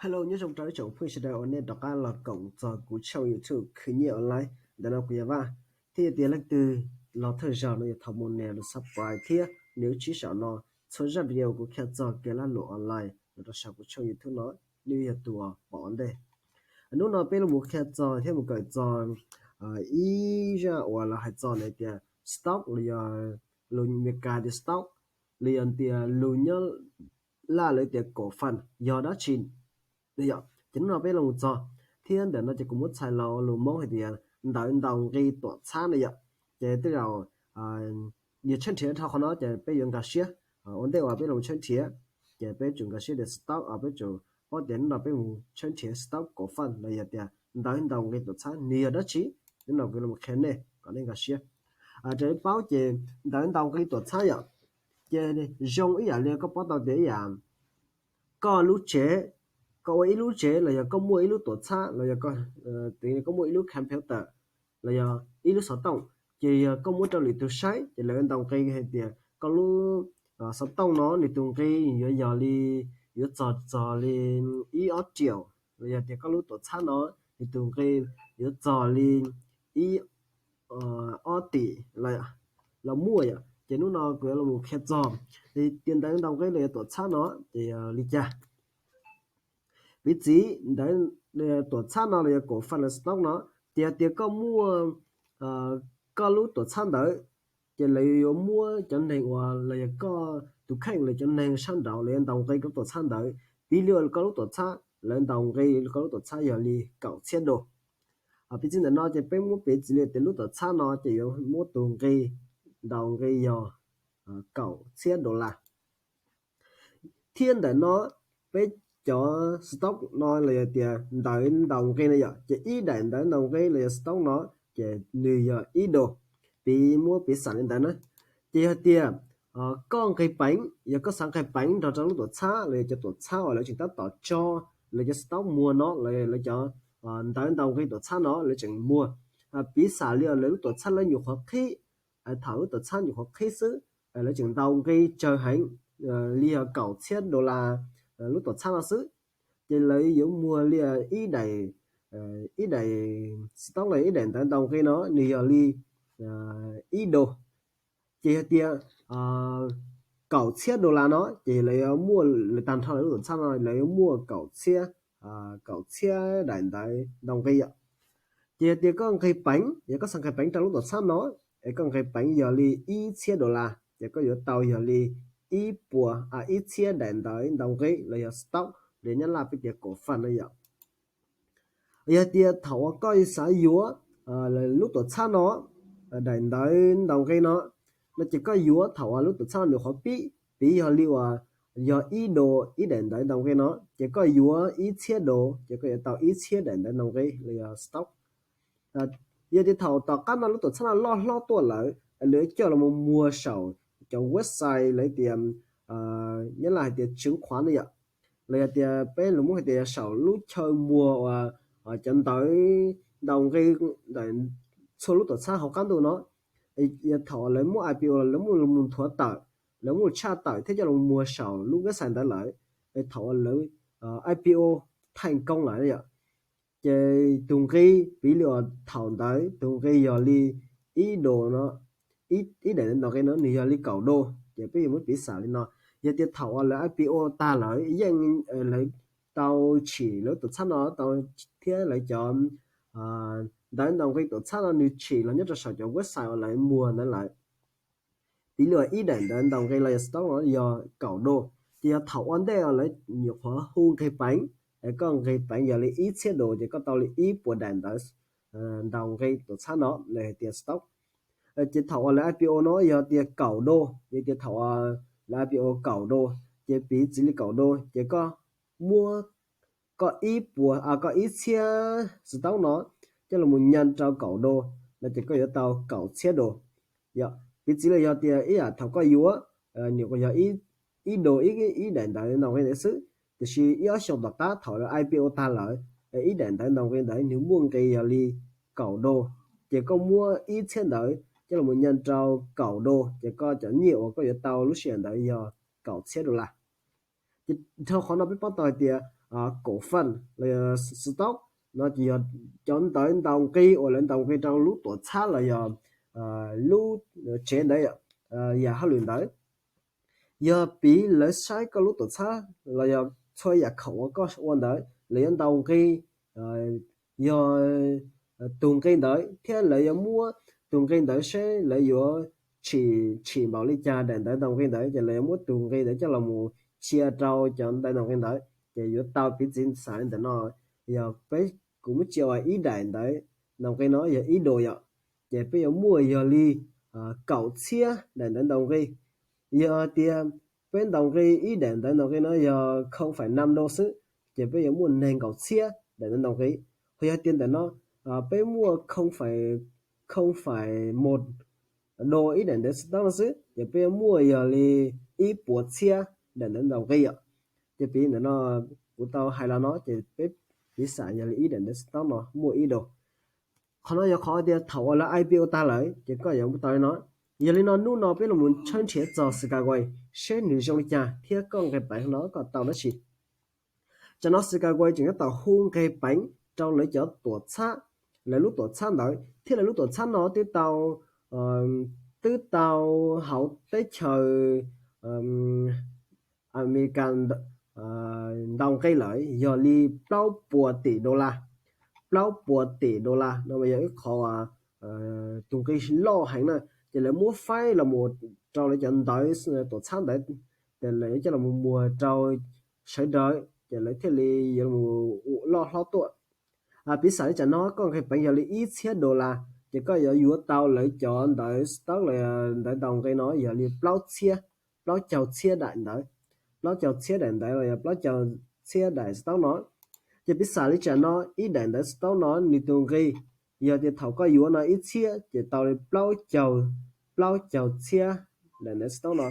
Hello, nyob zoo rau ib tsoom phooj ywg sawv daws uas nej rov qab los koom txog kuv channel YouTube khwv nyiaj online. Ntawm no kuv yog Vaj, thiab yog tias leej twg los thawj zaug no yog thov mus nias lub subscribe thiab nias lub tswb saum no. Txhua zaj video kuv qhia txog kev lag luam online los rau saum kuv channel YouTube no, nej yog tus pom ua ntej. Hnub no peb los mus qhia txog thiab mus kawm txog ib zaj uas lawv hais txog hais tias stock los yog lus Meskas tias stock, los yog tias lus nyob Nyab Laj lawv tias kaum faj yog dab tsi no yom. Ces hnub no peb los mus txog, thiab ntawm no ces kuv muab txhais los lus Hmoob hais tias ntawv ntaus nqi tuam txhab no yom. Ces tej zaum yog tshawb nrhiav dhau qhov no ces peb yuav nkag siab. Ua ntej uas peb los tshawb nrhiav, ces peb tsum nkag siab tias stock, peb tsum paub tias hnub no peb mus tshawb nrhiav stock kaum faj los yog tias ntawv ntaus nqi tuam txhab nws yog dab tsi. Hnub no kuv los qhia nej kom nej nkag siab. Raws li paub ces ntawv ntaus nqi tuam txhab yom, ces zoo ib yam li koj paub tau tias ib yam koj lub tsev, koj ua ib lub tsev los yog koj muaj ib lub tuam txhab los yog koj muaj ib lub computer los yog ib lub xov tooj, ces yog koj muab rau lwm tus saib ces lawv ntaus nqi hais tias koj lub xov tooj no nws tus nqi yuav yog li, yuav txog txog li ib ob triệu, los yog tias koj lub tuam txhab no nws tus nqi yuav txog li ib ob tim los muaj yom. Ces hnub no kuv yuav los qhia txog tias ntawv ntaus nqi los yog tuam txhab no ces yog li cas. Piv txwv ntawv tuam txhab no los yog kaum faj los stock no, ces yog tias koj muaj koj lub tuam txhab ntawd, ces lawv yuav muab cov neeg uas los yog koj tus kheej los cov neeg sab nraud los yuav ntaus nqi koj lub tuam txhab ntawd. Piv li uas koj lub tuam txhab, lawv ntaus nqi koj lub tuam txhab yog li kaum txhiab dos. Piv txwv ntawm no ces peb muab piv txwv li tias lub tuam txhab no ces yuav muab tus nqi ntaus nqi yog kaum txhiab dollar. Thiab ntawm no peb cov stock no los yog tias ntawv ntaus nqi no yom, ces ib daim ntawv ntaus nqi los yog stock no ces nws yog ib dos. Piv, muab piv xam li ntawd na, ces yog tias koj nqis peev, yog koj xav nqis peev nrog rau lub tuam txhab los yog cov tuam txhab uas lawv tseem tab tom tso lawv cov stock muag no, lawv cov ntawv ntaus nqi tuam txhab no lawv tseem muag. Piv xam li lawv lub tuam txhab lawv nyuam qhuav qhib, thaum lub tuam txhab nyuam qhuav qhib xwb, lawv tseem ntaus nqi tsawg heev li yog kaum txhiab dollar lub tuam txhab no xwb, ces lawv yuav muag li ib daim, ib daim stock los ib daim ntawv ntaus nqi no nws yog li ib dos. Ces yog tias kaum txhiab dollar no ces lawv yuav muaj, lawv tag nrho lawv lub tuam txhab no lawv yuav muaj kaum txhiab, kaum txhiab daim ntawv ntaus nqi yom. Ces yog tias koj nqis peev, yog koj xav nqis peev rau lub tuam txhab no, es koj nqis peev yog li ib txhiab dollar ces koj yuav tau yog li ib puas, ib txhiab daim ntawv ntaus nqi los yog stock, li Nyab Laj peb tias kaum faj no yom. Yog tias thaum uas koj xav yuav lub tuam txhab no, daim ntawv ntaus nqi no, no ces koj yuav thaum uas lub tuam txhab no nws qhuav pib, piv yog li uas yog ib dos ib daim ntawv ntaus nqi no, ces koj yuav ib txhiab dos ces koj yuav tau ib txhiab daim ntawv ntaus nqi los yog stock. Yog tias thaum tom qab no lub tuam txhab no loj hlob tuaj lawm, lawv coj los muag saum cov website lawv tias, Nyab Laj hais tias chứng khoán no yom, los yog tias peb lus Hmoob hais tias yog saum lub chaw muag uas cov ntawv ntaus nqi ntawm txhua lub tuam txhab hauv qab ntuj no. Yog thaum lawv muab I P O, lawv muab los nthuav tawm, lawv muab tshaj tawm thiab coj los muag saum lub website ntawd lawm, thaum uas lawv I P O thành công lawm yom, ces tus nqi, piv li uas thaum ntawd tus nqi yog li ib dos no, ib daim ntaus nqi no nws yog li kaum dos, ces peb yuav muab piv xam li no. Yog tias thaum uas lawv I P O tag lawm yeej lawv tau tsim lawv tuam txhab no tau, thiab lawv cov ntawv ntaus nqi tuam txhab no nws tsim los nyob rau saum cov website uas lawv muag ntawd lawm, piv li uas ib daim ntawv ntaus nqi los yog stock no yog kaum dos, ces yog thaum ua ntej uas lawv nyuam qhuav hu nqis peev, es koj nqis peev yog li ib txhiab dos ces koj tau li ib puas daim ntawv ntaus nqi tuam txhab no los hais tias stock. Ces thaum uas lawv I P O no yog tias kaum dos, yog tias thaum lawv I P O kaum dos, ces piv txwv li kaum dos ces koj muab koj ib puas, koj ib txhiab stock no coj los mus nyaj rau kaum dos no ces koj yuav tau kaum txhiab dos. Yog piv txwv li yog tias ib yam thaum koj yuav, nyuam qhuav yog ib dos ib daim ntawv ntaus nqi ntawd xwb, tiam sis ib ob xyoos tom qab thaum lawv I P O tag lawm, ib daim ntawv ntaus nqi ntawd nws muaj nqi yog li kaum dos, ces koj muab ib txhiab ntawd coj los mus nyaj rau kaum dos ces koj cov nyiaj uas koj yuav tau lub sij hawm ntawd yog kaum txhiab dollar. Ces dhau qhov no peb paub tau hais tias kaum faj los yog stock no ces yog cov ntawv ntaus nqi uas lawv ntaus nqi rau lub tuam txhab los yog lub tsev ntawd, yam hauj lwm ntawd. Yog piv lawv saib koj lub tuam txhab los yog txhua yam khoom uas koj ua ntawd lawv yuav ntaus nqi, yog tus nqi ntawd thiab lawv yuav muab tus nqi ntawd seb lawv yuav tshim, tshim npaum li cas daim ntawv ntaus nqi ntawd ces lawv yuav muab tus nqi ntawd coj los mus cia rau cov ntawv ntaus nqi ntawd ces yuav tau piv txwv xav li ntawm no. Yog peb, kuv muab cia ua ib daim ntawv ntaus nqi no yog ib dos yom, ces peb yuav muaj yog li kaum txhiab daim ntawv ntaus nqi. Yog tias peb ntaus nqi ib daim ntawv ntaus nqi no yog khoo faim nam dos xwb, ces peb yuav muaj nees nkaum txhiab daim ntawv ntaus nqi. Ho yog tias ntawm no peb muaj khoo faim mus dos ib daim ntawv stock no xwb ces peb yuav muaj yog li ib puas txhiab daim ntawv ntaus nqi yom. Ces piv ntawm no kuv tau hais los no ces peb piv xam yog li ib daim ntawv stock no muaj ib dos. Qhov no yog qhov tias thaum uas lawv I P O tag lawm ces koj yuav tau li no. Yog li no hnub no peb los tshawb nrhiav txog Skyway seb nws zoo li cas thiab koj nqe peev no koj tau dab tsi. Tam no Skyway tseem tab tom hu nqe peev rau lawv cov tuam txhab, lawv lub tuam txhab ntawd thiab lawv lub tuam txhab no twb tau, twb tau hauv teb chaws Amelikas ntaus nqi lawm yog li plaub puas tim dollar. Plaub puas tim dollar no mas yog ib qhov tus nqi loj heev na. Ces lawv muab faib los mus rau lawv cov ntawv tuam txhab ntawd, ces lawv coj los muag rau sawv daws ces lawv thiaj li yuav mus loj hlob tuaj. Piv xam li tsam no koj nqe peev yog li ib txhiab dollar, ces koj yuav yuav tau lawv cov ntawv stock los ntawv ntaus nqi no yog li plaub txhiab, plaub caug txhiab daim ntawv, plaub caug txhiab daim ntawv los yog plaub caug txhiab daim stock no. Ces piv xam li tsam no ib daim ntawv stock no nws tus nqi, yog tias thaum koj yuav no ib txhiab ces tau li plaub caug, plaub caug txhiab daim ntawv stock no.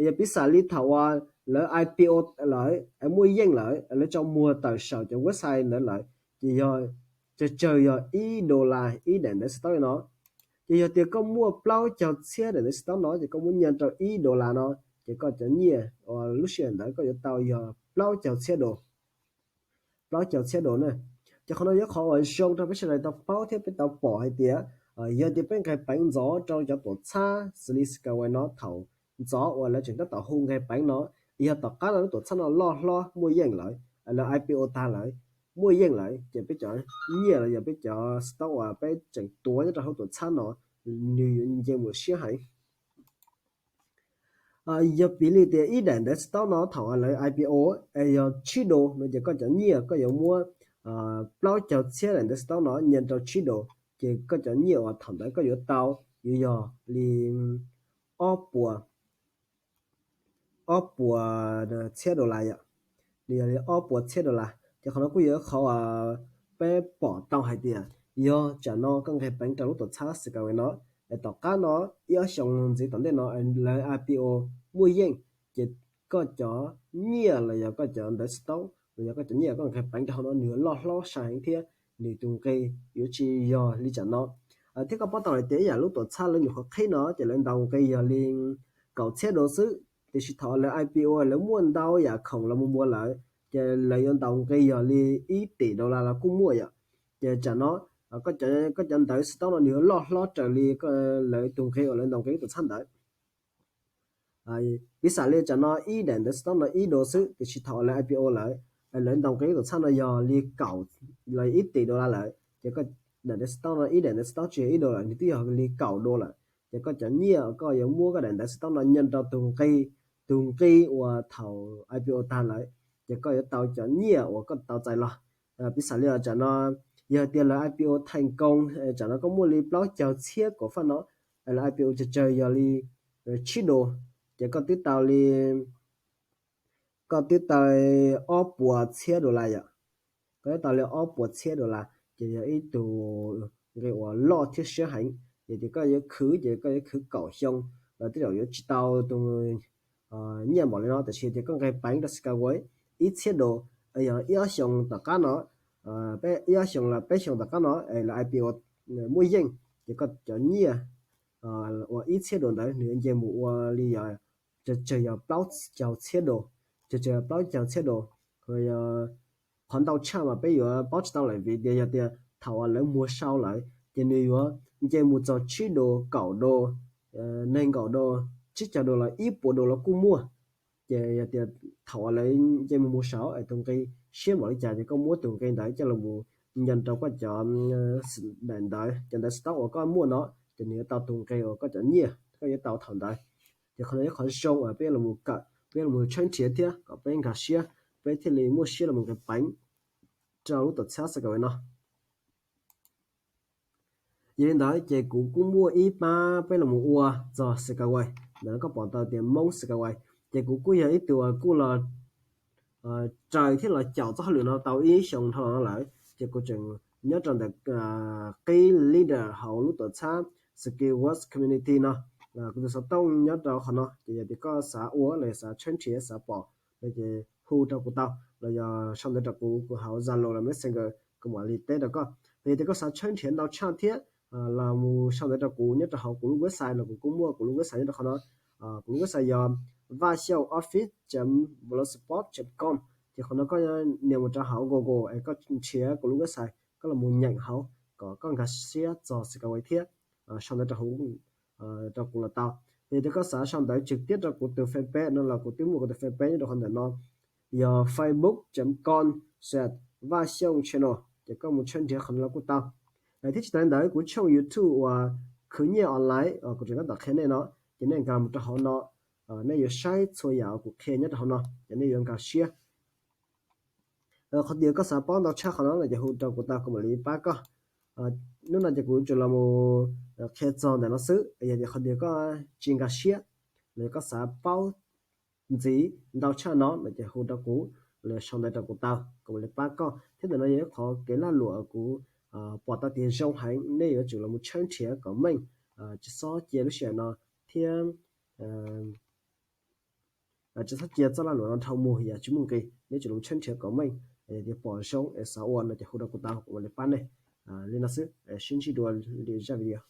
Yog piv xam li thaum uas lawv I P O lawm, muaj yeej lawm, lawv tso muag tawm saum cov website ntawd lawm, ces yog tsawg tsawg yog ib dollar ib daim ntawv stock no. Ces yog tias koj muaj plaub caug txhiab daim ntawv stock no ces koj muab nyiaj rau ib dollar no, ces koj cov nyiaj uas lub sij hawm ntawd koj yuav tau yog plaub caug txhiab dos, plaub caug txhiab dos na. Ces qhov no yog qhov uas zoo rau peb sawv daws tau paub thiab peb tau pom hais tias yog tias peb nqe peev ntxov rau cov tuam txhab xws li Skyway no thaum ntxov uas lawv tseem tab tom hu nqe peev no, yog tom qab no lub tuam txhab no loj hlob muaj yeej lawm, lawv I P O tag lawm, muaj yeej lawm ces peb cov nyiaj los yog peb cov stock uas peb tseem tuav nyob rau hauv tuam txhab no nws yuav nce mus siab heev. Yog piv li tias ib daim ntawv stock no thaum lawv I P O es yog tsib dos no ces koj cov nyiaj koj yuav muab plaub caug txhiab daim ntawv stock no nyiaj rau tsib dos, ces koj cov nyiaj uas thaum ntawd koj yuav tau yuav yog li ob puas, ob puas txhiab dollar yom, nws yog li ob puas txhiab dollar. Ces qhov no kuj yog qhov peb pom tau hais tias yog tsam no koj nqe peev rau lub tuam txhab Skyway no, es tom qab no ib ob xyoo ntxiv tom ntej no lawv I P O muaj yeej, ces koj cov nyiaj los yog koj cov ntawv stock los yog koj cov nyiaj koj nqe peev rau hauv no nws yuav loj hlob sai heev thiab nws tus nqi yuav tsis yog li tsam no. Thiab koj paub tau hais tias ib yam lub tuam txhab lawv nyuam qhuav qhib no ces lawv ntaus nqi yog li kaum txhiab dos xwb, tiam sis thaum lawv I P O lawv muaj ntau yam khoom los mus muag lawm, ces lawv yuav ntaus nqi yog li ib tim dollar los kuj muaj yom. Ces tsam no koj cov ntawv stock no nws yuav loj hlob raws li lawv tus nqi uas lawv ntaus nqi lub tuam txhab ntawd. Piv xam li tsam no ib daim ntawv stock no ib dos xwb, tiam sis thaum lawv I P O lawm, lawv ntaus nqi lub tuam txhab no yog li kaum, los ib tim dollar lawm, ces koj daim ntawv stock no ib daim ntawv stock tsis yog ib dos lawm, nws twb yog li kaum dos lawm, ces koj cov nyiaj koj yuav muab koj daim ntawv stock no nyiaj rau tus nqi, tus nqi uas thaum I P O tag lawm, ces koj yuav tau cov nyiaj uas koj tau txais los. Piv xam li tsam no yog tias lawv I P O theej koo, tsam no koj muaj li plaub caug txhiab kaum faj no, lawv I P O tsawg tsawg yog li tsib dos, ces koj twb tau li, koj twb tau ob puas txhiab dollar yom. Koj twb tau li ob puas txhiab dollar, ces yog ib tug nqi uas loj thiab siab heev. Yog tias koj yuav khwv ces koj yuav khwv kaum xyoo los tej zaum yuav tsis tau tus nyiaj npaum li no, tiam sis tias koj nqe peev rau Skyway ib txhiab dos, yog ib ob xyoo tom qab no, peb, ib ob xyoo los peb xyoo tom qab no lawv I P O muaj yeej, ces koj cov nyiaj uas ib txhiab dos ntawd nws nce mus ua li yog, tsawg tsawg yog plaub caug txhiab dos, tsawg tsawg yog plaub caug txhiab dos, yog qhov ntau tshaj mas peb yuav paub tsis tau lawm vim tias yog tias thaum uas lawv muag sau lawm ces nws yuav nce mus txog tsib do, kaum do, nees nkaum do, tsib caug do los ib puas do los kuj muaj. Ces yog tias thaum uas lawv nce mus muag sau es tus nqi siab npaum li cas ces koj muab tus nqi ntawd coj los mus nco rau koj cov daim ntawv, cov ntawv stock uas koj muaj no, ces nws yuav tau tus nqi uas koj cov nyiaj koj yuav tau thaum ntawd. Ces qhov no yog qhov zoo uas peb los kawm, peb los tshawb nrhiav thiab kom peb nkag siab, peb thiaj li muaj siab los nqis peev rau lub tuam txhab Skyway no. Yog li ntawd ces kuv kuj muaj ib pab peb los mus ua txog Skyway. Ntawm no koj pom tau tias Hmoob Skyway, ces kuv kuj yog ib tug kuj los raws thiab los caum txoj hauj lwm no tau ib xyoo dhau los no lawm, ces kuv tseem nyob rau ntawm qib leader hauv lub tuam txhab Skyway Community no. Kuv tus xov tooj nyob rau qhov no, ces yog tias koj xav ua los yog xav tshawb nrhiav xav pom no ces hu rau kuv tau los yog sau ntawv rau kuv, kuv hauv Zalo los Messenger kuv mam li teb rau koj. Los yog tias koj xav tshawb nrhiav ntau tshaj thiab los mus sau ntawv rau kuv nyob rau hauv kuv lub website no, kuv kuj muaj kuv lub website nyob rau qhov no. Kuv lub website yog vajxyooj office chấm blogspot chấm com. Ces qhov no koj nias mus rau hauv Google es koj nrhiav kuv lub website, koj los mus nyeem hauv kom koj nkag siab txog Skyway thiab sau ntawv rau hauv rau kuv los tau. Yog tias koj xav sau ntawv trực tiếp rau kuv tus fanpage no los kuv twb muaj kuv tus fanpage nyob rau qhov ntawm no, yog facebook chấm com slash vajxyooj channel, ces koj mus tshawb nrhiav qhov no los kuj tau. Thiab tsis tas li ntawd kuv tshooj YouTube uas khwv nyiaj online uas kuv tseem tab tom qhia nej no, ces nej nkag mus rau hauv no, nej yuav saib txhua yam uas kuv qhia nyob rau hauv no ces nej yuav nkag siab. Qhov twg koj xav paub ntau tshaj qhov no no ces hu rau kuv tau kuv mam li pab koj. Hnub no ces kuv tsuas los mus qhia txog ntawm no xwb, yog tias qhov twg koj tsis nkag siab los yog koj xav paub ntxiv ntau tshaj no no ces hu rau kuv los sau ntawv rau kuv tau kuv mam li pab koj. Thiab ntawm no yog ib qhov kev lag luam kuv pom tau tias zoo heev, nej yuav tsum los mus tshawb nrhiav kom meej, tsis txhob cia lub sij hawm no thiab tsis txhob cia txoj lag luam no dhau mus yam tsis muaj nqis, nej tsum los tshawb nrhiav kom meej. Yog tias pom zoo es xav ua no ces hu rau kuv tau kuv mam li pab nej. Li no xwb, sib ntsib dua lwm zaj video.